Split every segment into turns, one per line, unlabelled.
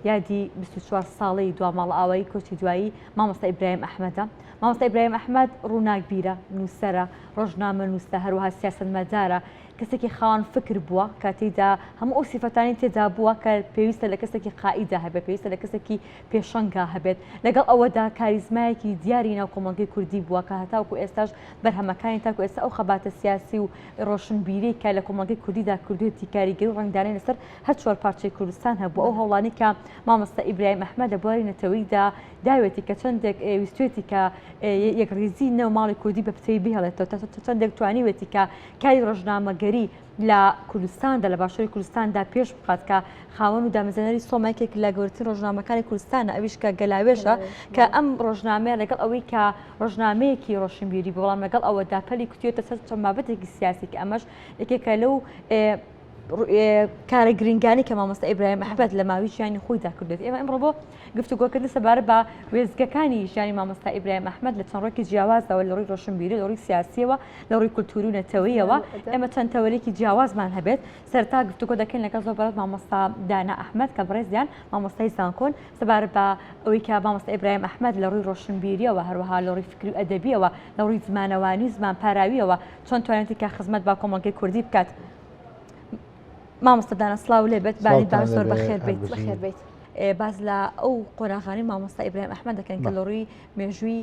یادی 24 ساڵەی دوا ماڵئاوایی کۆچی دوایی مامۆستا ئیبراهیم ئەحمەدە. مامۆستا ئیبراهیم ئەحمەد ڕووناکبیرە، نووسەرە، ڕۆژنامەنووسە، هەروەها سیاسەتمەدارە، کەسێکی خاوەن فکر بووە کە تێیدا هەموو ئەو سیفەتانەی تێدا بووە کە پێویستە لە کەسێکی قائیدا هەبێت، پێویستە لە کەسێکی پێشەنگا هەبێت. لەگەڵ ئەوەدا کاریزمایەکی دیاری ناو کۆمەڵگەی کوردی بووە کە هەتاوەکو ئێستاش بەرهەمەکانی تاکو ئێستا ئەو خەباتە سیاسی و ڕۆشنبیریەی کە لە کۆمەڵگەی کوردیدا کردوویەتی کاریگەری و ڕەنگدانەوەی لەسەر هەر چوارپارچەی کوردستان هەبوو. ئەو هەوڵانەی کە مامۆستا ئیبراهیم ئەحمەد لە بواری نەتەوەییدا داوێتی کە چەندێک ویستوێتی کە یەکڕیزی نێو ماڵی کوردی بە پتەوی بهێڵێتەوە تا چەندێک توانیوێتی کە کاری ڕۆژنامەگەری لە کوردستاندا لە باشووری کوردستاندا پێش بخات کە خاوەن و دامەزرێنەری سۆما یەکێک لە گەورەترین ڕۆژنامەکانی کوردستانە ئەویش کە گەلاوێژە کە ئەم ڕۆژنامەیە لەگەڵ ئەوەی کە ڕۆژنامەیەکی ڕۆشنبیری بوو بەڵام لەگەڵ ئەوەدا پەلی کوتیوەتە سەر چەند بابەتێکی سیاسی کە ئەمەش یەکێکە لەو کارە گرنگانی کە مامۆستا ئیبراهیم ئەحمەد لە ماوەی ژیانی خۆیدا کردێت ئێمە ئەمڕۆ بۆ گفتوگۆکردن سەبارەت بە وێستگەکانی ژیانی مامۆستا ئیبراهیم ئەحمەد لە چەند ڕوویەکی جیاوازەوە لە ڕووی ڕۆشنبیری لە ڕووی سیاسیەوە لە ڕووی کولتوری و نەتەوەیەوە ئێمە چەند تەوەرێکی جیاوازمان هەبێت سەرتا گفتوگۆ دەکەین لەگەڵ زۆر بەڕێز مامۆستا دانا ئەحمەد کە بەڕێزیان مامۆستای زانکۆن سەبارەت بە ئەوەی کە مامۆستا ئیبراهیم ئەحمەد لە ڕووی ڕۆشنبیریەوە هەروەها لە ڕووی فکری و ئەدەبیەوە لە ڕووی زمانەوانی و زمان پاراویەوە چۆن توانێتی کە خزمەت بە کۆمەڵگەی کوردی بکات. مامۆستا دانا سڵاو لێ بێت بانی باش زۆر بەخێر بێت بەخێر بێت باز لە ئەو قۆناغانی مامۆستا ئیبراهیم ئەحمەد دەکەن کە لە ڕووی مێژووی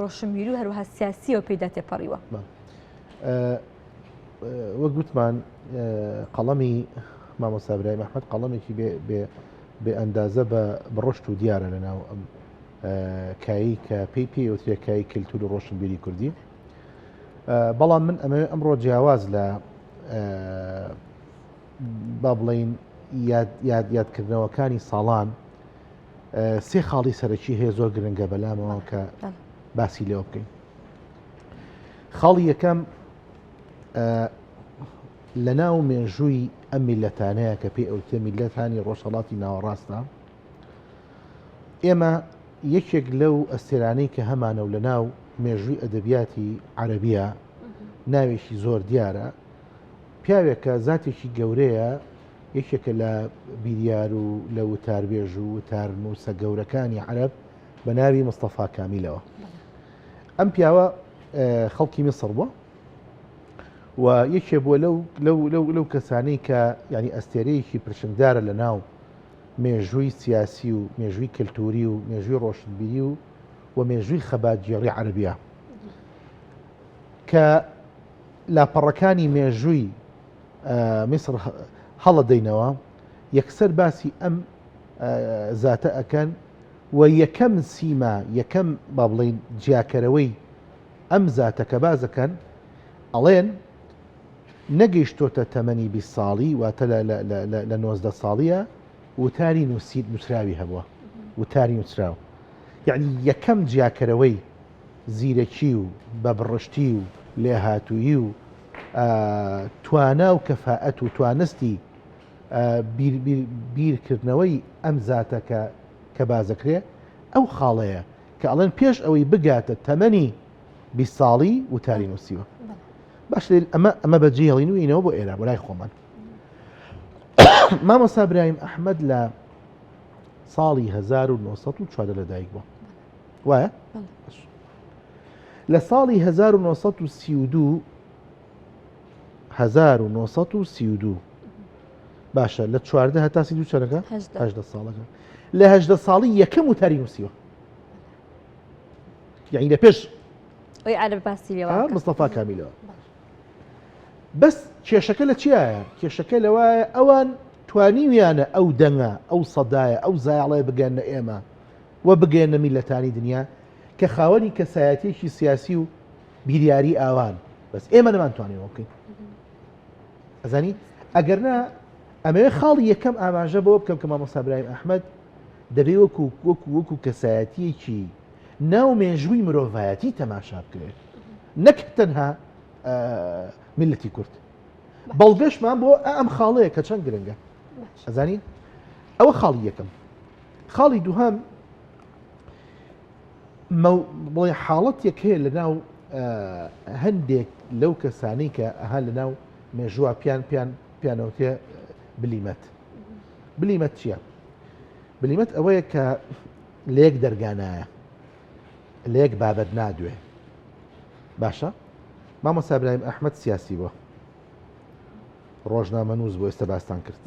ڕۆشنبیری و هەروەها سیاسیەوە پێدا تێپەڕیوە.
وەک گوتمان قەڵەمی مامۆستا ئیبراهیم ئەحمەد قەڵەمێکی بێ ئەندازە بە بڕشت و دیارە لە ناو ئەم کایی کە پێی پێوترێ کایی کللتور و ڕۆشنبیری کوردی بەڵام من ئەمەوێ ئەمڕۆ جیاواز لە با بڵین یادکردنەوەکانی ساڵان سێ خاڵی سەرەکی هەیە زۆر گرنگە بەلامەوە کە باسی لێوە بکەین خاڵی یەکەم لە ناو مێژووی ئەم میلەتانەیە کە پێی ئەوتێ میلەتانی ڕۆژهڵاتی ناوەڕاستە ئێمە یەکێک لەو ئەستێرانەی کە هەمانە و لە ناو مێژووی ئەدەبیاتی عەرەبیە ناوێکی زۆر دیارە پیاوێکە زاتێکی گەورەیە یەکێکە لە بیریار و لە وتاربێژ و وتارنووسە گەورەکانی عەرەب بە ناوی مستەفا کامیلەوە ئەم پیاوە خەڵکی میسڕ بووە و یەکێ بووە لەو لەو لەو لەو کەسانەی کە ینی ئەستێرەیەکی پرشنگدارە لە ناو مێژووی سیاسی و مێژووی کەلتوری و مێژووی ڕۆشنبیری و و مێژووی خەباتگێڕی عەرەبیە کە لاپەڕەکانی مێژووی میسر هەڵەدەینەوە یەکسەر باسی ئەم زاتە ئەکەن و یەکەم سیما یەکەم با بڵین جیاکەرەوەی ئەم زاتە کە بازەکەن ئەڵێن نەگەیشتۆتە تەمەنی 20 ساڵی واتە لە 90 ساڵیە وتاری نووسیت نووسراوی هەبووە وتاری نووسراو یەعنی یەکەم جیاکەرەوەی زیرەکی و بەبڕشتی و لێهاتوویی و توانا و کەفائەت و توانستی بیرکردنەوەی ئەم زاتە کە کە بازەکرێ ئەو خاڵەیە کە ئەڵێن پێش ئەوەی بگاتە تەمەنی 20 ساڵی وتاری نووسیوە باش ئەمە ئەمە بەجێڵین و ئینەوە بۆ ئێرە بۆ لای خۆمان مامۆستا برایم ئەحمەد لە ساڵی 1940 لەدایک بووە وایە لە ساڵی 1932 1932 باشە لە چواردە هەتا سی دوو چەنەکە هەدە ساڵەکە لە هەدە ساڵی یەکەم و تاری نووسیوە یعنی لە پێش مستەفا کامیلەوە بەس کێشەکە لە چیایە؟ کێشەکە لەوایە ئەوان توانیویانە ئەو دەنگە، ئەو سەدایە، ئەو زایەڵەیە بگەیەننە ئێمە و بگەیەننە میللەتانی دنیا کە خاوەنی کەسایەتییەکی سیاسی و بیریاری ئاوان، بەس ئێمە نەمانتوانیوە بکەین. ئەزانی ئەگەر نا ئەمەوێ خاڵی یەکەم ئاماژە بەوە بکەم کە مامۆستا برایم ئەحمەد دەبێ وەکو وەکو وەکو کەسایەتییەکی ناو مێژووی مرۆڤایەتی تەماشا بکرێت نەک تەنها میلەتی کورد بەڵگەشمان بۆ ئەم خاڵەیە کە چەند گرنگە ئەزانی ئەوە خاڵی یەکەم خاڵی دووهەم بڵێ حاڵەتێک هەیە لە ناو هەندێک لەو کەسانی کە ئەها لە ناو مێژووە پیان پیان پیانەوتێ بلیمەت بلیمەت چییە؟ بلیمەت ئەوەیە کە لە یەک دەرگا نایە لە یەک بابەت نادوێ باشە مامۆستا برایم ئەحمد سیاسی بووە ڕۆژنامەنووس بۆ ئێستا باستان کرد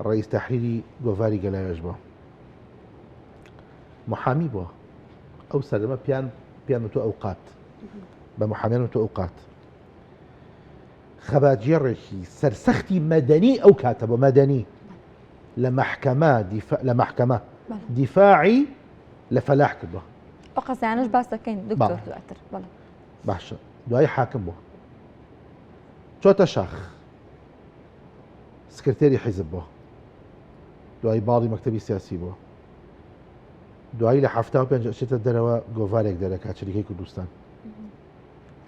ڕئیس تحریری گۆڤاری گەلاوێژ بووە محامی بووە ئەو سەردەمە پیان پیان تۆ ئەوقات بە محامیان تۆ ئەوقات خەباتگێڕێکی سەرسەختی مەدەنی ئەو کاتە بۆ مەدەنی لە مەحکەمە لە مەحکەمە دیفاعی لە فەلاح کردووە.
ئەو قەزیانەش باس دەکەین دکتۆر دواتر. بەڵێ.
باشە دوایی حاکم بووە چۆتە شاخ سکرتێری حیزب بووە دوایی باڵی مەکتەبی سیاسی بووە دوایی لە 75 ئەچێتە دەرەوە گۆڤارێک دەرەکات چریکەی کوردستان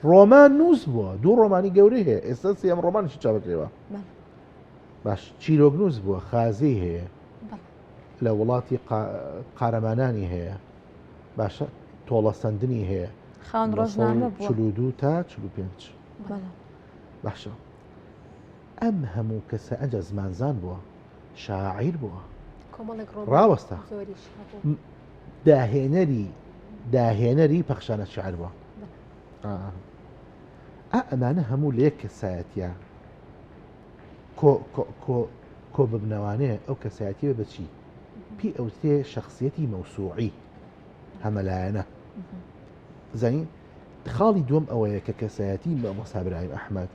ڕۆمان نووس بووە دوو ڕۆمانی گەورەی هەیە ئێستا سێم ڕۆمانیشی چاپکرێوە باش چیرۆکنووس بووە خازی هەیە لە وڵاتی قارەمانانی هەیە باشە تۆڵەسەندنی هەیە
خاون ڕۆژنامە بووە
42 تا 45 باشە ئەم هەموو کەسە ئەجا زمانزان بووە شاعیر بووە ڕاوەستە داهێنەری داهێنەری پەخشانە شعر بووە ئا ئەمانە هەموو لە یەک کەسایەتیا کۆ کۆ کۆ کۆ ببنەوانێ ئەو کەسایەتیە بە چی پێی ئەوترێ شخصیەتی مەوسوعی هەمەلایەنە زانی خاڵی دووەم ئەوەیە کە کەسایەتی مامۆستا برایم ئەحمەد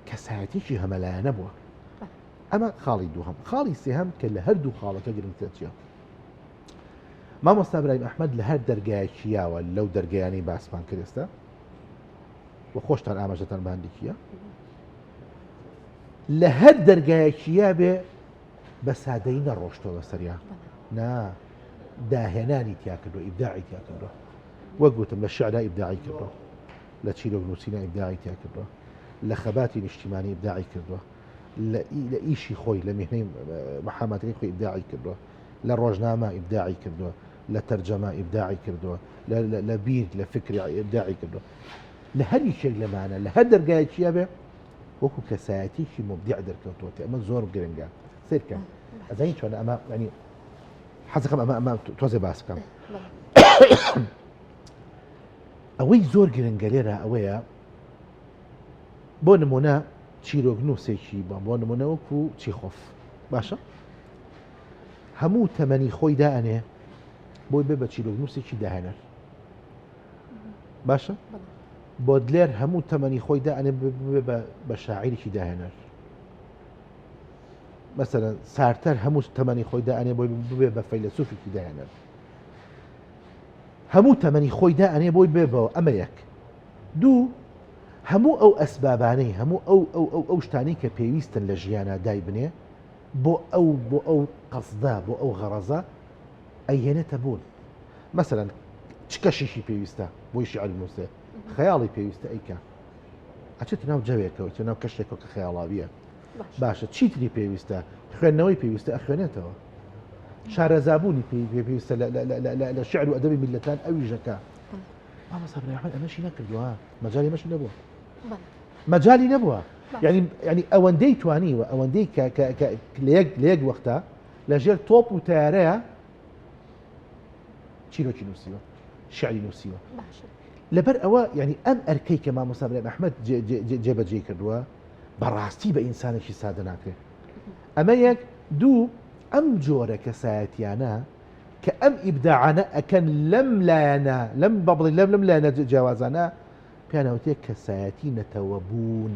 کەسایەتێکی هەمەلایەنە بووە ئەمە خاڵی دووهەم خاڵی سێهەم کە لە هەردوو خاڵەکە گرنگتر چیە مامۆستا برایم ئەحمەد لە هەر دەرگایەکی یاوە لەو دەرگایانەی باسمان کرد ئێستا و خۆشتان ئاماژەتان بە هەندێکیە لە هەر دەرگایەکی یابێ بە سادەی نەڕۆشتەوە بەسەریا نا داهێنانی تیا کردو ئیبداعی تیا کردووە وەک گوتم لە شعرا ئیبداعی کردووە لە چیرۆک نووسینە ئیبداعی تیا کردووە لە خەباتی نیشتیمانی ئیبداعی کردووە لە ئیشی خۆی لە میهنەی محاماتەکەی خۆی ئیبداعی کردووە لە ڕۆژنامە ئیبداعی کردووە، لە تەرجەمە ئیبداعی کردووە، لە بیر، لە فکر ئیبداعی کردووە. لە هەر یەکێک لەمانە، لە هەر دەرگایەکی هەبێ، وەکو کەسایەتیەکی موبدیع دەرکەوتووەتە. ئەمە زۆر گرنگە. سەیر کە، ئەزانی چۆنە ئەمە، یانی حەزەکەم ئەمە ئەمە تۆزێ باس بکەم. ئەوەی زۆر گرنگە لێرە ئەوەیە بۆ نمونە چیرۆکنووسێکی بۆ نمونە وەکو چیخۆف باشە هەموو تەمەنی خۆی دائەنێ بۆی بێ بە چیرۆکنووسێکی داهێنەر باشە بۆدلێر هەموو تەمەنی خۆی دائەنێ بێ بە شاعیرێکی داهێنەر مەسەرەن سارتەر هەموو تەمەنی خۆی دائەنێ بۆی ببێ بە فەیلەسوفێکی داهێنەر هەموو تەمەنی خۆی دائەنێ بۆی بێ بەوە ئەمە یەک دوو هەموو ئەو ئەسبابانەی هەموو ئەو ئەو ئەو ئەو شتانەی کە پێویستن لە ژیانە دایبنێ بۆ ئەو بۆ ئەو قەسدە بۆ ئەو غەڕەزە ئەیهێنێتە بوون مەسەلەن چ کەشێکی پێویستە بۆی شیعر بنووسێ خەیاڵی پێویستە ئەیکا ئەچێتە ناو جەوێکەوە چێ ناو کەشێکەوە کە خەیاڵاویە باشە چیتری پێویستە خوێندنەوەی پێویستە ئەخوێنێتەوە شارەزابوونی پێ پێویستە لە شعر و ئەدەبی میللەتان ئەویژەکە مامۆستا برای ئەحمەد ئەمەشی نەکردووە مەجالی مەشی نەبووە مەجالی نەبووە یعنی یعنی ئەوەندەی توانیوە ئەوەندەی کە لە یەک لە یەک وەختە لە ژێر تۆپ و تارەیە چیرۆکی نووسیوە شعری نووسیوە لەبەر ئەوە یعنی ئەم ئەرکەی کە مامۆستا برایم ئەحمەد جێبەجێ کردووە بەڕاستی بە ئینسانێکی سادە ناکرێت ئەمە یەک دوو ئەم جۆرە کەسایەتیانە کە ئەم ئیبداعانە ئەکەن لەم لایەنە لەم بەڵی لەم لەم لایەنە جیاوازانە پێیان ئەوترێ کەسایەتی نەتەوەبوون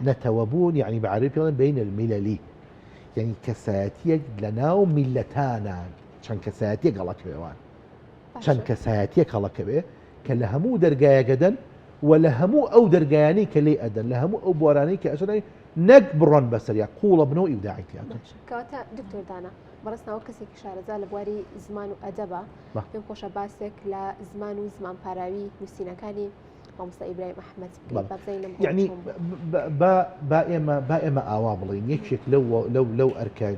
نەتەوەبوون یعنی بە عەرەبی پێڵێن بین المللی یعنی کەسایەتیەک لە ناو میلەتانە چەند کەسایەتیەک هەڵەکەوێوان چەند کەسایەتیەک هەڵەکەوێ کە لە هەموو دەرگایەکەدەن و لە هەموو ئەو دەرگایانی کە لی ئەدەن لە هەموو ئەو بوارانەی کە ئەشەنای نەک بڕۆن بەسەریا قوڵە بنەوە ئیبداعی تیاکەن.
کەواتە دکتۆر دانا بەڕێز ناوە کەسێکی شارەزا لە بواری زمان و ئەدەبە پێم خۆشە باسێک لە زمان و زمان پاراوی نووسینەکانی مامۆستا ئیبراهیم ئەحمەد
یعنی با ئێمە با ئێمە ئاوا بڵین یەکێک لەو لەو لەو ئەرکە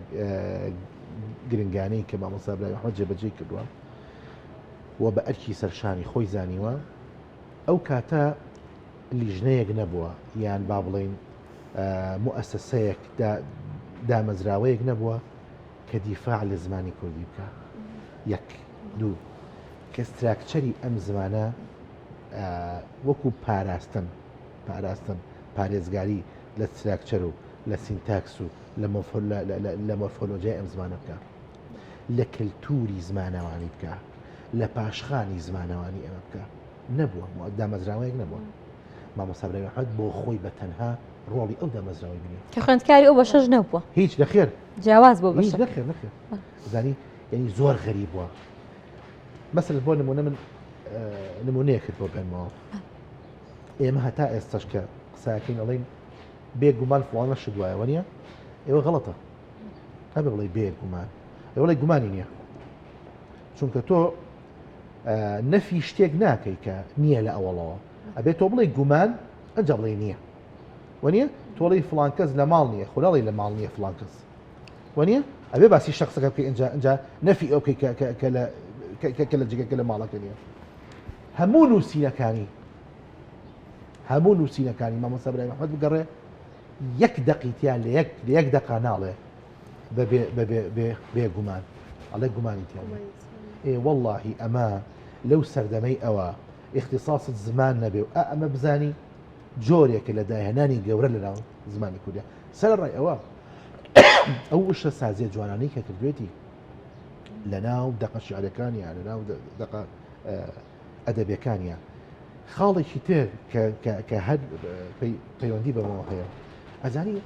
گرنگانەی کە مامۆستا ئیبراهیم ئەحمەد جێبەجێ کردووە و بە ئەرکی سەرشانی خۆی زانیوە ئەو کاتە لیژنەیەک نەبووە یان با بڵین موسسەیەک دامەزراوەیەک نەبووە. کە دیفاع لە زمانی کوردی بکە یەک دوو کە structure ی ئەم زمانە وەکو پاراستن پاراستن پارێزگاری لە structure و لە syntax و لە مۆرفۆلۆژیای ئەم زمانە بکە لە کەلتوری زمانەوانی بکە لە پاشخانی زمانەوانی ئەمە بکە نەبووە دامەزراوەیەک نەبووە مامۆستا برایم ئەحمەد بۆ خۆی بە تەنها ڕۆڵی ئەو دامەزراوەی بینی
کە خوێندکاری ئەو بەشەش نەبووە
هیچ نەخێر
جیاواز بۆ
هیچ نەخێر نەخێر زانی یعنی زۆر غەریب بووە مەسەل بۆ نمونە من نمونەیەکت بۆ بێنمەوە ئێمە هەتا ئێستاش کە قساکەین ئەڵین بێگومان فڵانە شت وایە وەنیە ئێوە غەڵەتە هەبێ بڵێ بێگومان ئێوەڵێ گومانی نییە چونکە تۆ نەفی شتێک ناکەی کە نییە لە ئەوەڵەوە ئەبێت تۆ بڵێ گومان ئەجا بڵێ نییە وەنیە تۆڵی فلان کەس لە ماڵ نییە خۆناڵی لە ماڵ نییە فلان کەس وەنیە ئەبێ باسی شخصەکە بکەی ئینجا ئینجا نەفی ئەو بکەی کە لە کە لە جگەکە لە ماڵەکە نییە هەموو نووسینەکانی هەموو نووسینەکانی مامۆستا برایم ئەحمەد بگەڕێ یەک دەقی تیا لە یەک لە یەک دەقا ناڵێ بەبێ بەبێ بێ بێ گومان ئەڵێ گومانی تیا نییە. ئێ وەڵڵاهی ئەمە لەو سەردەمەی ئەوە ئیختیساست زمان نەبێ و ئا ئەمە بزانی جۆرێکە لە داهێنانی گەورە لە ناو زمانی کوردیا سەرەڕای ئەوە ئەو وشە سازیە جوانانەی کە کردوێتی لە ناو دەقە شعرەکانیان لە ناو دەقە ئەدەبیەکانیا. خاڵێکی تر کە هەر پەیوەندی بەمەوە هەیە ئەزانی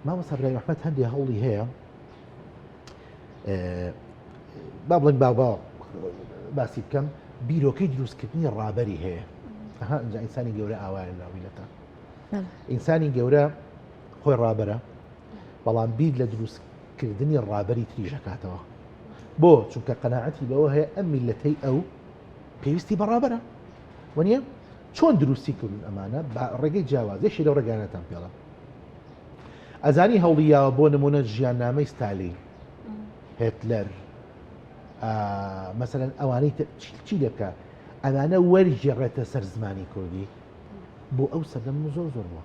مامۆستا برایم ئەحمەد هەندێ هەوڵی هەیە با بڵێن با باسی بکەم بیرۆکەی دروستکردنی ڕابەری هەیە ئەها ئینجا ئینسانی گەورە ئاوایە لە میلەتە ئینسانی گەورە خۆی ڕابەرە بەڵام بیر لە دروستکردنی ڕابەری تریژەکاتەوە بۆ؟ چونکە قەناعەتی بەوە هەیە ئەم میللەتەی ئەو پێویستی بە ڕابەرە وەنیە؟ چۆن دروستی کردون ئەمانە بە ڕێگەی جیاواز یەکێ لەو ڕێگانەتان پێڵم ئەزانی هەوڵی یاوە بۆ نمونە ژیاننامەی ستالین هێتلەر مەسەلەن ئەوانەی چی لێ بکە ئەمانە وەرگێڕێتە سەر زمانی کوردی بۆ ئەو سەردەم زۆر زۆر بووە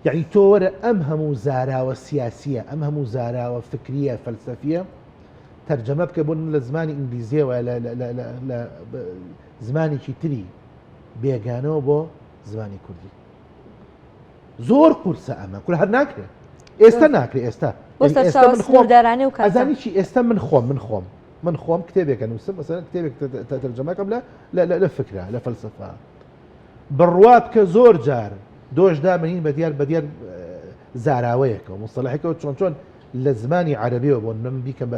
یەعنی تۆ وەرە ئەم هەموو زاراوە سیاسییە، ئەم هەموو زاراوە فکرییە، فەلسەفییە تەرجەمە بکە بۆ لە زمانی ئینگلیزیەوە لە زمانێکی تری بێگانەوە بۆ زمانی کوردی. زۆر قورسە ئەمە کورە هەر ناکرێت ئێستا ناکرێت ئێستا
ئێستا من خۆم
ئەزانی چی ئێستا من خۆم من خۆم من خۆم کتێبێکە نووسم مەسەلەن کتێبێک تەرجەمەکەم لە لە فکرە لە فەلسەفە بڕوا بکە زۆر جار دۆش دامنین بە دیار بە دیار زاراوەیەکەوە مستەلحێکەوە چۆن چۆن لە زمانی عەرەبیەوە بۆ من بیکەم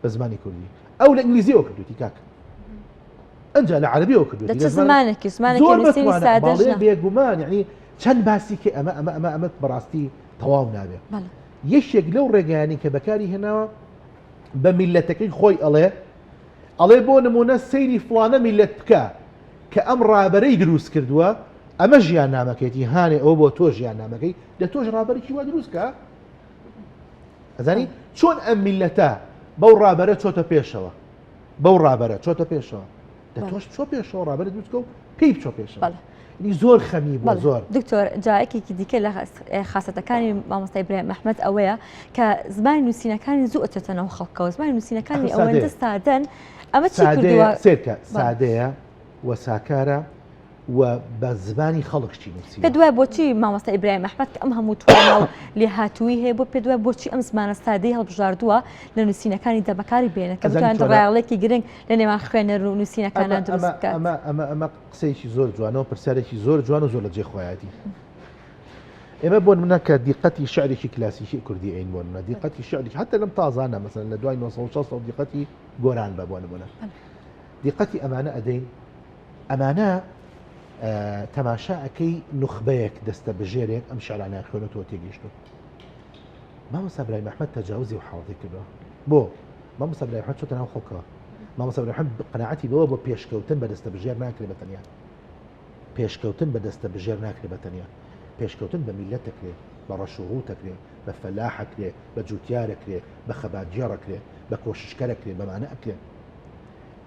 بە زمانی کوردی ئەو لە ئینگلیزیەوە کردوتی کاک ئەنجا لە عەرەبیەوە کردوتی
لە زمانێکی زمانێکی نووسینی سادەش
بێگومان یعنی چەند باسی کە ئەمە ئەمە ئەمە ئەمە بەڕاستی تەواو نابێ یەکێک لەو ڕێگایانی کە بەکاری هێناوە بە میلەتەکەی خۆی ئەڵێ ئەڵێ بۆ نمونە سەیری فڵانە میلەت بکە کە ئەم ڕابەرەی دروست کردووە ئەمە ژیاننامەکەیەتی هانێ ئەوە بۆ تۆ ژیاننامەکەی دە تۆش ڕابەرێکی وا دروست کە ئەزانی چۆن ئەم میلەتە بەو ڕابەرە چۆتە پێشەوە بەو ڕابەرە چۆتە پێشەوە دە تۆش بچۆ پێشەوە ڕابەری دروست کە و پێی بچۆ پێشەوە نی زۆر خەمی بۆ زۆر
دکتۆر جایەکێکی دیکە لە خاستەکانی مامۆستای برایم ئەحمەد ئەوەیە کە زمانی نووسینەکانی زوو ئەچێتە ناو خەڵکەوە زمانی نووسینەکانی ئەوەندە سادەن ئەمە چی کردووە
سێرکە سادەیە و ساکارە و بە زمانی خەڵک شتی نووسیوە.
پێت وایە بۆچی مامۆستا ئیبراهیم ئەحمەد کە ئەم هەموو توانا و لێهاتوویی هەیە بۆ پێت وایە بۆچی ئەم زمانە سادەی هەڵبژاردووە لە نووسینەکانیدا بەکاری بێنێت کە
ئەزانی
بتوانێت
چۆنە؟
ڕایەڵێکی گرنگ لە نێوان خوێنەر و نووسینەکاندا
ئەمە
دروست
ئەمە
بکات؟
ئەمە ئەمە ئەمە قسەیەکی زۆر جوانە و پرسیارێکی زۆر جوان و زۆر لە جێی خۆیەتی. ئێمە بۆ نمونە کە دیقەتی شعرێکی کلاسیکی کوردی ئەین بۆ نمونە دیقەتی شعرێکی حتى لەم تازانە مەسەلەن لە دوای 960 ەوە دیقەتی گۆران بە بۆ نمونە دیقەتی ئەمانە ئەدەین ئەمانە تەماشا ئەکەی نوخبەیەک دەستە بژێرێک ئەم شعرانیان خوێنەوە تێگەیشتوون مامۆستا برایم ئەحمەد تەجاوزی و حاڵەتی کردووە بۆ مامۆستا برایم ئەحمەد چۆتە ناو خەڵکەوە مامۆستا برایم ئەحمەد قەناعەتی بەوە بۆ پێشکەوتن بە دەستە بژێر ناکرێ بە تەنیا پێشکەوتن بە دەستە بژێر ناکرێ بە تەنیا پێشکەوتن بە میلەت دەکرێ بە ڕەش و ڕووت دەکرێ بە فەلاح ئەکرێ بە جوتیار ئەکرێ بە خەباتگێڕ ئەکرێ بە کۆششکەر ئەکرێ بەمانە ئەکرێ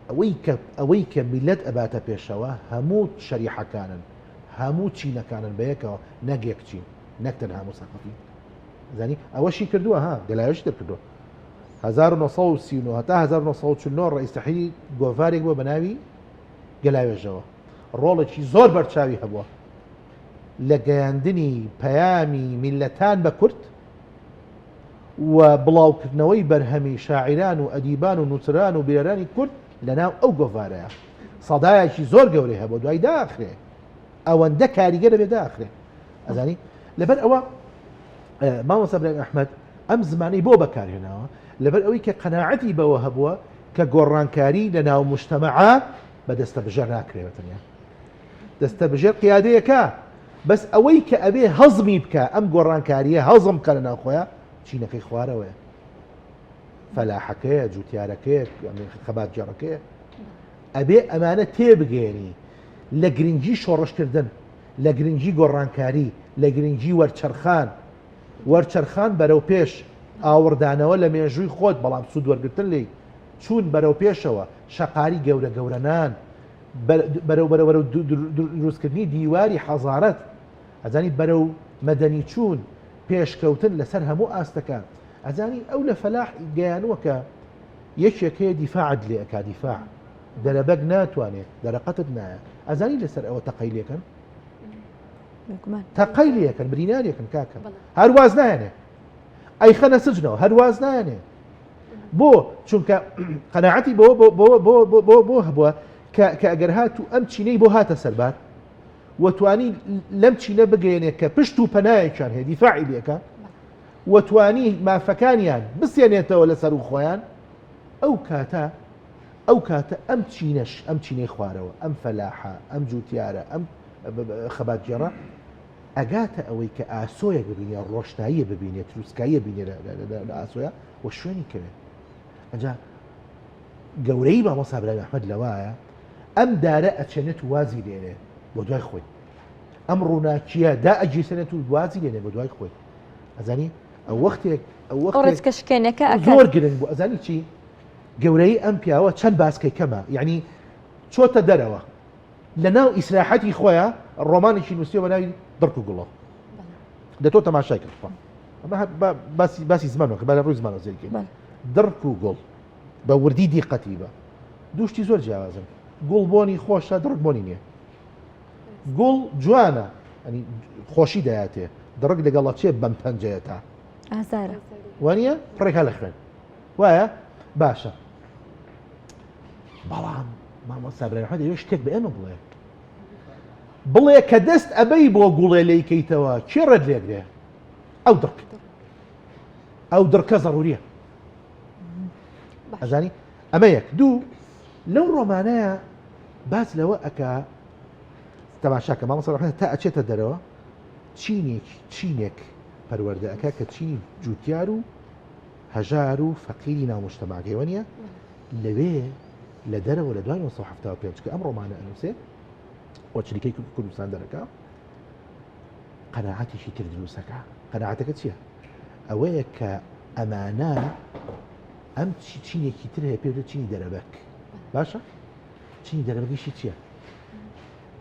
ئەوەی کە ئەوەی کە میللەت ئەباتە پێشەوە هەموو شەریحەکانن هەموو چینەکانن بەیەکەوە نەک یەک چین نەک تەنها موسەقەفین. زانی ئەوەشی کردووە ها گەلاوێژی دەرکردووە 1939 هەتا 1949 ڕئیس تەحریری گۆڤارێک بووە بە ناوی گەلاوێژەوە ڕۆڵێکی زۆر بەرچاوی هەبووە لە گەیاندنی پەیامی میلەتان بە کورد و بڵاوکردنەوەی بەرهەمی شاعیران و ئەدیبان و نووسران و بیرەرانی کورد لەناو ئەو گۆڤارەیە سەدایەکی زۆر گەورەی هەبوو دوای داخرێ ئەوەندە کاریگەرە بێ داخرێ ئەزانی لەبەر ئەوە مامۆستا برایم ئەحمد ئەم زمانەی بۆ بەکارهێناوە لەبەر ئەوەی کە قەناعەتی بەوە هەبووە کە گۆڕانکاری لە ناو مجتەمەعا بە دەستە بژێر ناکرێت تەنیا دەستە بژێر قیادەیەکە بەس ئەوەی کە ئەبێ هەزمی بکە ئەم گۆڕانکاریە هەزم بکە لە ناوخۆیان چینەکەی خوارەوەیە فەلاحەکەیە جوتیارەکەیە خەباتگێڕەکەیە ئەبێ ئەمانە تێبگەێنی لە گرنگی شۆڕشکردن، لە گرنگی گۆڕانکاری، لە گرنگی وەرچەرخان، وەرچەرخان بەرەو پێش، ئاوڕدانەوە لە مێژووی خۆت بەڵام سوود وەرگرتن لێی، چوون بەرەو پێشەوە، شەقاری گەورە گەورە نان، بەرەو بەرەو بەرەو دروستکردنی دیواری حەزارەت، ئەزانی بەرەو مەدەنی چوون، پێشکەوتن لەسەر هەموو ئاستەکان. ئەزانی ئەو لە فەلاح گەیانووە کە یەکێک هەیە دیفاعت لێ ئەکا، دیفاع. دەرەبەگ ناتوانێت دەرەقەتت نایە ئەزانی لەسەر ئەوە تەقەی لێکەن تەقەی لەکەن برینارێکن کاکە هەرواز نایەنێ ئەیخەنە سجنەوە هەرواز نایەنێ بۆ چونکە قەنەعەتی بۆ بۆ بۆ بۆ بۆ بۆ بۆ هەبووە کە کە ئەگەر هات و ئەم چینەی بۆ هاتە سەربار وتوانی لەم چینە بگەێنێت کە پشت و پەنایەکیان هەیە دیفاعی لەکە وتوانی مافەکانیان بسێنێتەوە لەسەر و خۆیان ئەو کاتە ئەو کاتە ئەم چینەش، ئەم چینەی خوارەوە، ئەم فەلاحە، ئەم جووتیارە، ئەم خەباتگێڕە ئەگاتە ئەوەی کە ئاسۆیەک ببینێ، ڕۆشناییە ببینێ، تروسکاییە بینێ لە ئاسۆیە و شوێنی کەوێ. ئەجا گەورەی مامۆستا برایم ئەحمەد لەوایە ئەم دارە ئەچێنێت و وازی لێنێ بۆ دوای خۆی. ئەم ڕووناکییە دا ئەگیرسێنێت و وازی لێنێ بۆ دوای خۆی. ئەزانی ئەو وەختێک ئەو وەختێک
ڕێچکە شکێنەکە
زۆر گرنگ بوو ئەزانی چی؟ گەورەیی ئەم پیاوە چەند باسکەی کەمە یەعنی چۆتە دەرەوە لە ناو ئیسراحەتی خۆیان ڕۆمانێکی نووسیوە بە ناوی دڕک و گوڵۆ دە تۆ تەماشای کرد خوا ئەمە باسی باسی زمانەوە با لە ڕووی زمانەوە زێرکەین دڕک و گوڵ بە وردی دیقەتی بە دوو شتی زۆر جیاوازن گوڵ بۆنی خۆشە دڕک بۆنی نییە گوڵ جوانە ئەنی خۆشی دەیاتێ دڕک لەگەڵە چێ بەم پەنجەیە تا
ئازارە
وانە پڕێکا لە خوێن وایە؟ باشە بەڵام مامۆستا برایم ئەحمەد ئەوێ شتێک بە ئێمە بڵێ بڵێ کە دەست ئەبەی بۆ گوڵێ لێی کەیتەوە کێ ڕێت لێگرێ ئەو دڕک ئەو دڕکە زەڕوریە ئەزانی ئەمە یەک دوو لەو ڕۆمانەیە باس لەوە ئەکا تەماشاکە مامۆستا ڕەحمەت تا ئەچێتە دەرەوە چینێک چینێک پەروەردە ئەکا کە چینی جوتیار و هەژار و فەقیری ناو موجتەماکەی وەنیە؟ لەوێ لە دەرەوە لە دوای 1975 کە ئەم ڕۆمانە ئەنووسێ و چریکەی کوردستان دەرەکە قەناعەتێکی تر دروستەکە قەناعەتەکە چییە؟ ئەوەیە کە ئەمانە ئەم چی چینێکی تر هەیە پێ چینی دەرەبەک باشە چینی دەرەبەکیشی چییە؟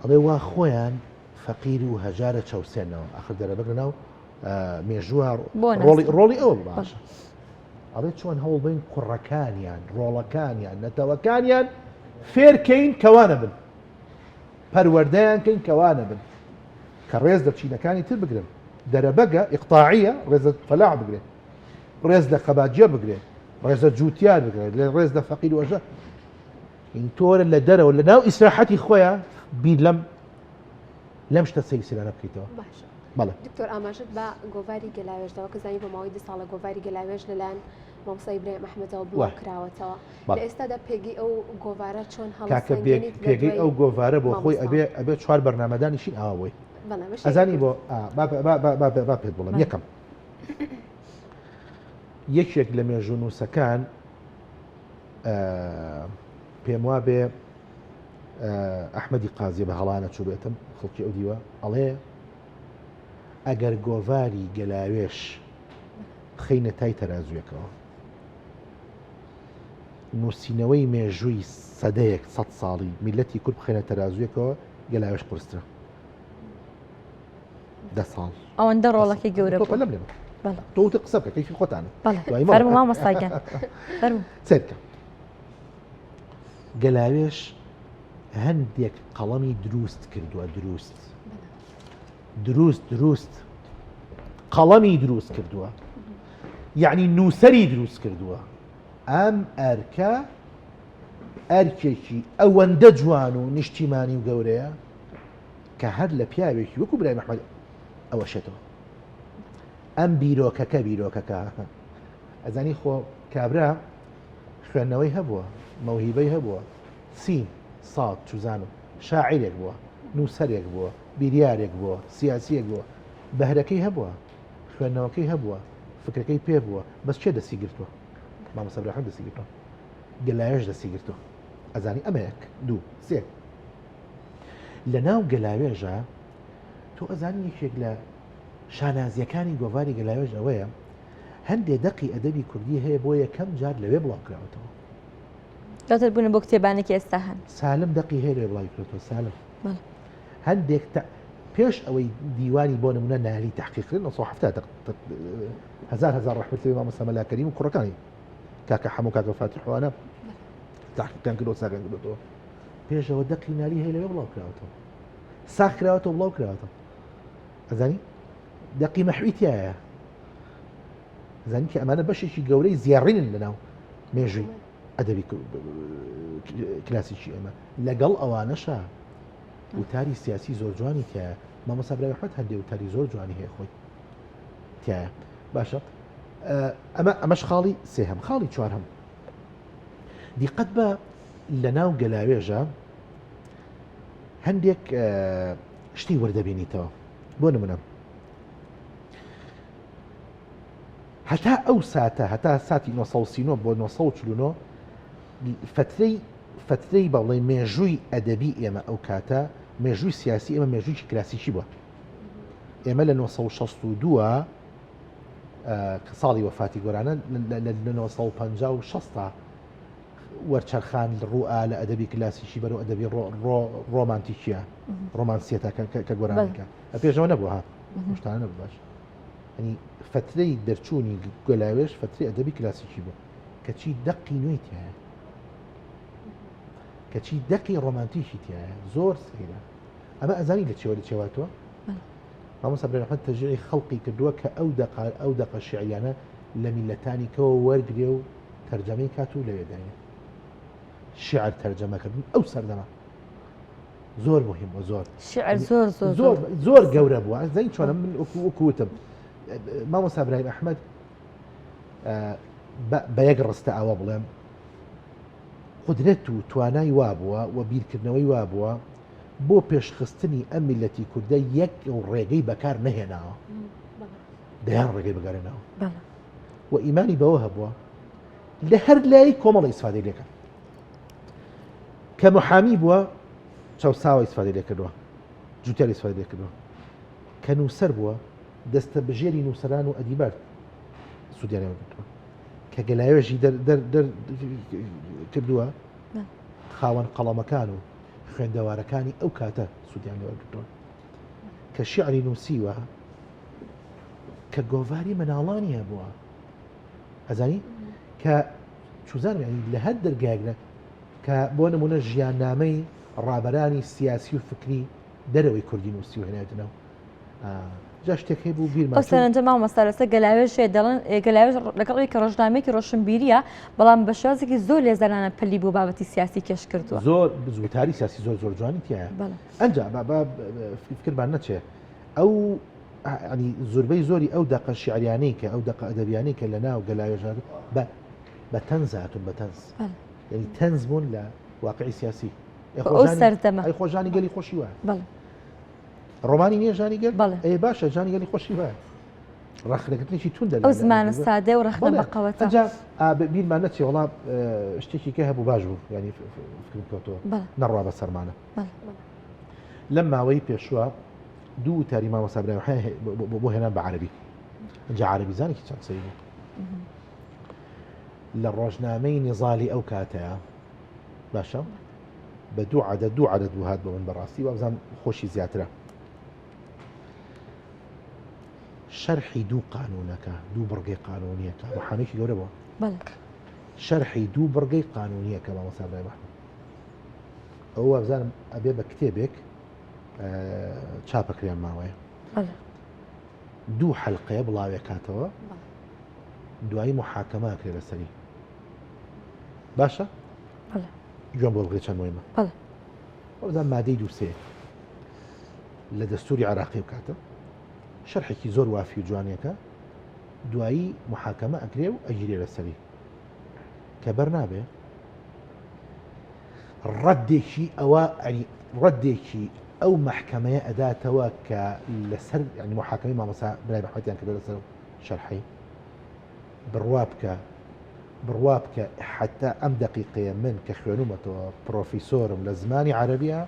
ئەڵێ وا خۆیان فەقیر و هەژارە چەوسێنەوە ئەخر دەرەبەک لەناو مێژووە ڕۆڵی ڕۆڵی ئەوە باشە ئەڵێ چۆن هەوڵ بین کوڕەکانیان ڕۆڵەکانیان نەتەوەکانیان فێرکەین کەوانە بن پەروەردەیان کەین کەوانە بن کە ڕێز لە چینەکانی تر بگرن دەرەبەگە ئیقتاعیە ڕێز لە فەلاح بگرێ ڕێز لە خەباتگێڕ بگرێ ڕێز لە جوتیار بگرێت لە ڕێز لە فەقیر وەژە تۆرە لە دەرەوە لە ناو ئیسراحەتی خۆیان بیر لەم لەم شتە سەیر سەیرانە بکەیتەوە.
باشە
بەڵێ.
دکتۆر ئاماژەت بە گۆڤاری گەلاوێژ داوە کە زانی بۆ ماوەی دە ساڵە گۆڤاری گەلاوێژ لەلایەن مامۆستا ئیبراهیم ئەحمەدەوە بڵاو کراوەتەوە لە ئێستادا پێگەی ئەو گۆڤارە چۆن
کاکە
هەڵسەنگێنیت لە
پێگەی
دوای
ئەو گۆڤارە بۆ خۆی
مامۆستا؟
ئەبێ ئەبێ چوار بەرنامەدانیشین ئاوا بۆی
بەڵێ بەشێکی
ئەزانی
کورت.
بۆ ئا، با با با با با پێت بڵێم
بەڵێ.
یەکەم یەکێک لە مێژوونووسەکان ئە، پێم وابێ ئەحمەدی قازیە بە هەڵا نەچووبێتم خەڵکی ئەو دیوە ئەڵێ ئەگەر گۆڤاری گەلاوێش بخەینە تای تەرازوویەکەوە نووسینەوەی مێژووی سەدەیەک سە ساڵی میلەتی کورد بخەینە تەرازوویەکەوە گەلاوێش قورسترە دە ساڵ
ئەوەندە ڕۆڵەکەی گەورە
لەم لێ. تۆ وتت قسە بکە کەیفی خۆتانە
فەرموو مامۆستا گیان فەرموو
سەیرکە گەلاوێژ هەندێک قەڵەمی دروست کردووە دروست دروست دروست قەڵەمی دروست کردووە یعنی نووسەری دروست کردووە ئەم ئەرکە ئەرکێکی ئەوەندە جوان و نیشتیمانی و گەورەیە کە هەر لە پیاوێکی وەکو برای محمد ئەوەشێتەوە ئەم بیرۆکەکە بیرۆکەکە ئەزانی خۆ کابرا خوێندنەوەی هەبووە مەوهیبەی هەبووە سین ساد چوزانم شاعیرێک بووە نووسەرێک بووە بیریارێک بووە سیاسیەک بووە بەهرەکەی هەبووە خوێندنەوەکەی هەبووە فکرەکەی پێ بووە بەس کێ دەستی گرتووە مامۆستا براحەم دەستی گرتووە گەلاوێژ دەستی گرتووە ئەزانی ئەمە یەک دوو سێ لە ناو گەلاوێژە تۆ ئەزانی یەکێک لە شانازیەکانی گۆڤاری گەلاوێژ ئەوەیە هەندێ دەقی ئەدەبی کوردی هەیە بۆ یەکەم جار لەوێ بڵاو کراوەتەوە.
دواتر بوونە بۆ کتێبانێکی ئێستا هەن.
سالم دەقی هەیە لەوێ بڵاوی کردووەتەوە سالم. هەندێک تا پێش ئەوەی دیوانی بۆ نمونە نالی تحقیق کرد 970 دەق هەزار هەزار ڕەحمەت لێ مامۆستا مەلا کەریم و کوڕەکانی کاکە حەمە و کاکە فاتیح وانە تحقیقیان کردەوە ساغیان کردوەوە پێشەوە دەقی نالی هەیە لەوێ بڵاو کراوەتەوە ساغ کراوەتەوە بڵاو کراوەتەوە ئەزانی دەقی مەحوی تایە زانی کە ئەمانە بەشێکی گەورەی زێڕینن لەناو مێژووی ئەدەبی کلاسیکی ئێمە لەگەڵ ئەوانەشە وتاری سیاسی زۆر جوانی تایە مامۆستا برایم ئەحمەد هەندێ وتاری زۆر جوانی هەیە خۆی تایە باشە ئەمە ئەمەش خاڵی سێهەم خاڵی چوارهەم دیقەت بە لە ناو گەلاوێژە هەندێک شتی وردەبینیتەوە بۆ نمونە هەتا ئەو ساتە هەتا ساتی 939 بۆ 949 فترەی فترەی بەڵێ مێژووی ئەدەبی ئێمە ئەو کاتە مێژووی سیاسی ئێمە مێژووی کلاسیکی بووە ئێمە لە 962 کە ساڵی وەفاتی گۆرانە لە 950 وەرچەرخان ڕووئا لە ئەدەبی کلاسیکی بەرەو ئەدەبی ڕۆمانتیکیە ڕۆمانسیەتە کە گۆرانەکە پێشەوە نەبوو ها شتانە نەبوو باش ینی فترەی دەرچوونی گەلاوێژ فتری ئەدەبی کلاسیکی بوو کەچی دەقی نوێی تایە کەچی دەقی ڕۆمانتیکی تایە زۆر سەیرە ئەمە ئەزانی لە چێوە لە چێواتەوە مامۆستا برای ئەحمەد تەشجیعی خەڵقی کردووە کە ئەو دەقە ئەو دەقە شیعریانە لە میللەتانی کەوە وەرگرێ و تەرجەمەی کات و لەوێ داینێ. شیعر تەرجەمەکردن ئەو سەردەمە زۆر مهم بووە زۆر
شیعر زۆر زۆر
زۆر زۆر گەورە بووە زەین چۆنە من وەکو وەکو وتم مامۆستا برایم ئەحمەد بە یەک ڕستە ئەوە بڵێم قدرەت و توانای وابووە و بیرکردنەوەی وابووە بۆ پێشخستنی ئەم میللەتی کوردە یەک ڕێگەی بەکار نەهێناوە دەیان ڕێگەی بەکارهێناوە و ئیمانی بەوە هەبووە لە هەر لای کۆمەڵی ئیسفادەی لێکرد کە محامی بووە چەساوە ئیسفادەی لێکردووە جوتیار ئیسفادەی لێکردووە کە نووسەر بووە دەستە بژێری نووسەران و ئەدیبات سوودیان وەرگرتووە کە گەلاوێژی دەر کردووە خاوەن قەڵەمەکان و خوێندەوارەکانی ئەو کاتە سوودیان لێ وەرگرتووە کە شیعری نووسیوە کە گۆڤاری مناڵانی هەبووە ئەزانی کە چوزانم ینی لە هەر دەرگایەک لە کە بۆ نمونە ژیاننامەی ڕابەرانی سیاسی و فکری دەرەوەی کوردی نووسی و هێنایتنەوە جا شتێک هەیە بوو بیرمان
ئەو سەرنجە مامۆستا لەسەر گەلاوێژ هەیە دەڵێن گەلاوێژ لەگەڵ ئەوەی کە ڕۆژنامەیەکی ڕۆشنبیرییە بەڵام بە شێوازێکی زۆر لێزانانە پەلی بۆ بابەتی سیاسی کێش کردووە.
زۆر وتاری سیاسی زۆر زۆر جوانی تایە ئەنجا با فکرمان نەچێ ئەو ینی زۆربەی زۆری ئەو دەقە شعریانەی کە ئەو دەقە ئەدەبیانەی کە لە ناو گەلاوێژ بە بە تەنز هاتون بە تەنز یعنی تەنز بوون لە واقعی سیاسی
ئەو سەردەمە
ئەی خۆ ژانی گەلی خۆشی وایە ڕۆمانی نییە ژانی گەل؟
بەڵێ.
ئەی باشە ژانی گەلی خۆشی وایە. ڕەخنەگرتنێکی توندە
ئەو زمانە سادە و ڕەخنە بەقەوەتە.
ئەنجا بیرمان نەچێ وەڵا شتێکی کە هەبوو باش بوو ینی فکرم کەوتەوە نەڕوا بە سەرمانە. لەم ماوەی پێشوە دوو وتاری مامۆستا برایم بۆ هێنان بە عەرەبی. ئەنجا عەرەبی زانێکی چەند سەیر بوو. لە ڕۆژنامەی نیزالی ئەو کاتەیە باشە بە دوو عەدەد دوو عەدەد بوو هات بۆ من بەڕاستی وابزانم خۆشی زیاترە. شەرحی دوو قانونەکە دوو بڕگەی قانونیەکە محامێکی گەورە بووە شەرحی دوو بڕگەی قانونیەکە مامۆستا برایم ئەحمەد ئەو وابزانم ئەبێ بە کتێبێک چاپەکریان ماوەیە دوو حلقەیە بڵاوێکاتەوە دوایی محاکەمە کرێ لەسەری باشە گوێم بۆ بگرێ چەند مهمە وابزانم مادەی دووسێ لە دەستوری عراقی بکاتە شەرحێکی زۆر وافی و جوانیەکە دوایی محاکەمە ئەکرێ و ئەگیرێ لەسەری کە بەر نابێ ڕەدێکی ئەوە ئەنی ڕەدێکی ئەو محکەمەیە ئەداتەوە کە لەسەر ینی محاکەمی مامۆسا برای بەحمەتیان کردو لەسەر شەرحی بڕوا بکە بڕوا بکە حتا ئەم دقیقەیە من کە خوێنومەتەوە پرۆفیسۆرم لە زمانی عەربیە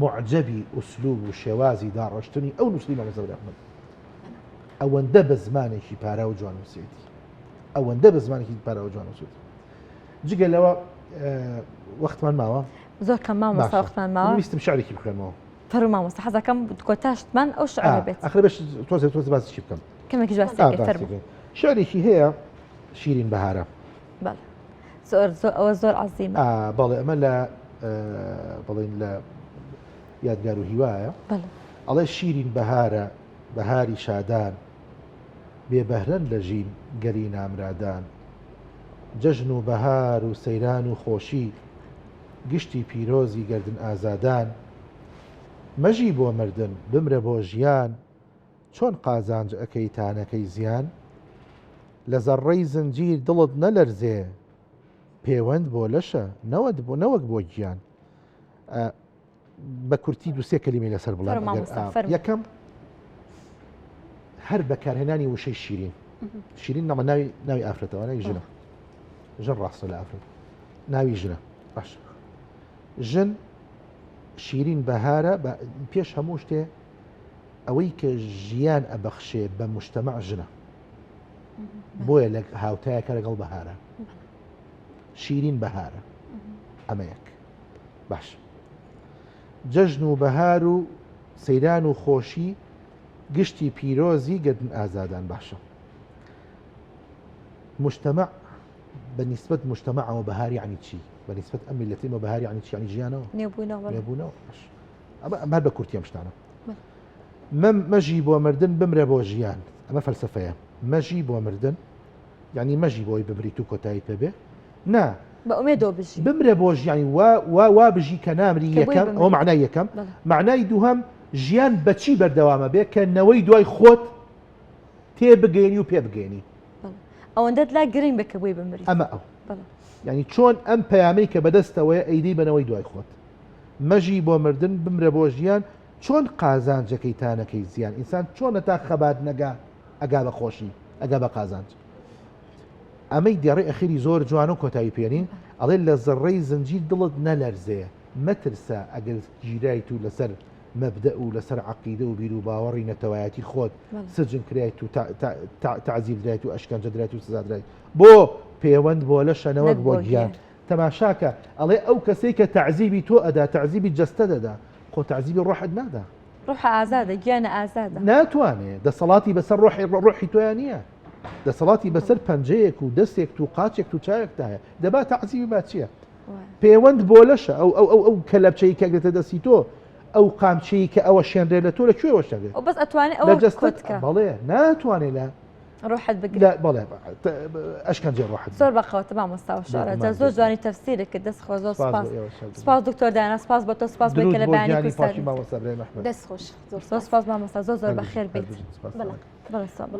موعجەبی ئوسلوب و شێوازی داڕشتنی ئەو نووسری مامۆستا برای ئەحمەد ئەوەندە بە زمانێکی پارا و جوان نووسێتی ئەوەندە بە زمانێکی پارا و جوان نووسێتی جگە لەوە وەختمان ماوە
زۆر کەم مامۆستا وەختمان ماوە
ویستم شعرێکی بخوێنمەوە
فەرموو مامۆستا حەزەکەم کۆتاشتمان ئەو شعرە بێت
ئەخر بەش تۆزێ تۆزێ باسی چی بکەم
کەمێکیش باسی فەرموو
شعرێکی هەیە شیرین بەهارە
بەڵێ زۆر زۆر ئەوە زۆر عەزیمە
بەڵێ ئەمە لە بڵین لە یادگار و هیوایە ئەڵێ شیرین بەهارە بەهاری شادان بێ بەهرەن لە ژین گەلی نامرادان جەژن و بەهار و سەیران و خۆشی گشتی پیرۆزی گەردن ئازادان مەژی بۆ مردن بمرە بۆ ژیان چۆن قازانج ئەکەی تانەکەی زیان؟ لە زەڕڕەی زنجیر دڵت نەلەرزێ پێوەند بۆ لەشە نەوەت بۆ نەوەک بۆ گیان. بە کورتی دوسێ کەلیمەی لەسەر بڵێم یەکەم هەر بەکارهێنانی وشەی شیرین شیرین نەمە ناوی ناوی ئافرەتەوە ناوی ژنە ژن ڕاستە لە ئافرەت ناوی ژنە باش ژن شیرین بەهارە پێش هەموو شتێ ئەوەی کە ژیان ئەبەخشێ بە مجتەمەع ژنە بۆیە لە هاوتایەکە لەگەڵ بەهارە شیرین بەهارە ئەمە یەک باش جەژن و بەهار و سەیران و خۆشی گشتی پیرۆزی گەردن ئازادان باشە مجتمع بە نیسبەت مجتمعەوە بەهار یعنی چی بە نیسبەت ئەم میلەتیمە بەهار یعنی چی یعنی ژیانەوە نێبوونەوە ئەمە ئەمە بە کورتی ئەم شتانە مەم مەژی بۆ مردن بمرە بۆ ژیان ئەمە فەلسفەیە مەژی بۆ مردن یعنی مەژی بۆی بمریت و کۆتایی پێبێ نا
بە ئومێدەوە بژی
بمرە بۆ ژیانی وا وا وا بژی کە نامری یەکەم ئەوە معنای یەکەم معنای دووهەم ژیان بەچی بەردەوامە بێ کە نەوەی دوای خۆت تێ بگەێنی و پێ بگەێنی
ئەوەندەت لا گرنگ بێ کە بۆی بمری
ئەمە ئەو یعنی چۆن ئەم پەیامەی کە بەدەستەوەیە ئەیدەی بەنەوەی دوای خۆت مەژی بۆ مردن بمرە بۆ ژیان چۆن قازانجەکەی تا نەکەی زیان ئینسان چۆن هەتا خەبات نەگا ئەگا بە خۆشی ئەگا بە قازانج ئەمەی دێڕی ئەخیری زۆر جوان و کۆتایی پێنین ئەڵێ لە زڕەی زنجیر دڵت نەلەرزێ مەترسە ئەگەر گیرایت و لەسەر مەبدەئ و لەسەر عەقیدە و بیروباوەڕی نەتەوایەتی خۆت سجن کرایت و تەعزیب درایت و ئەشکەنجە درایت و سزا درایت بۆ پێوەند بۆ لەشە نەوەک بۆ گیان تەماشاکە ئەڵێ ئەو کەسەی کە تەعزیبی تۆ ئەدا تەعزیبی جەستە دەدا خۆ تەعزیبی ڕۆحت نادا.
ڕۆح ئازادە گیانە ئازادە.
ناتوانێ دەسەڵاتی بەسەر ڕۆحی ڕۆحی تۆیا نییە دەسەڵاتی بەسەر پەنجەیەک و دەستێک و قاچێک و چاوێکتا هەیە دەبا تەعزیبی با چییە؟ پێوەند بۆ لەشە ئەو ئەو ئەو ئەو کەلەپچەی کە گرتە دەستی تۆ ئەو قامچەی کە ئەوە شێنرێ لە تۆ لە کوێوە شێنرێ؟
ئەو بەس ئەتوانێ ئەوە
جەستەت بەڵێ ناتوانێ لە
ڕۆحت بگرێت
بەڵێ ئەشکەنجەی ڕۆحت
زۆر بەقەوەتە مامۆستا و شارەزا زۆر جوانی تەفسیرت کرد دەست خۆش زۆر سپاس سپاس دکتۆر دانا سپاس بۆ تۆ سپاس بۆ کە لە بەیانی کوردستان
مامۆستا برای ئەحمەد
دەست خۆش
زۆر سپاس مامۆستا زۆر زۆر بەخێر بیت بەڵێ.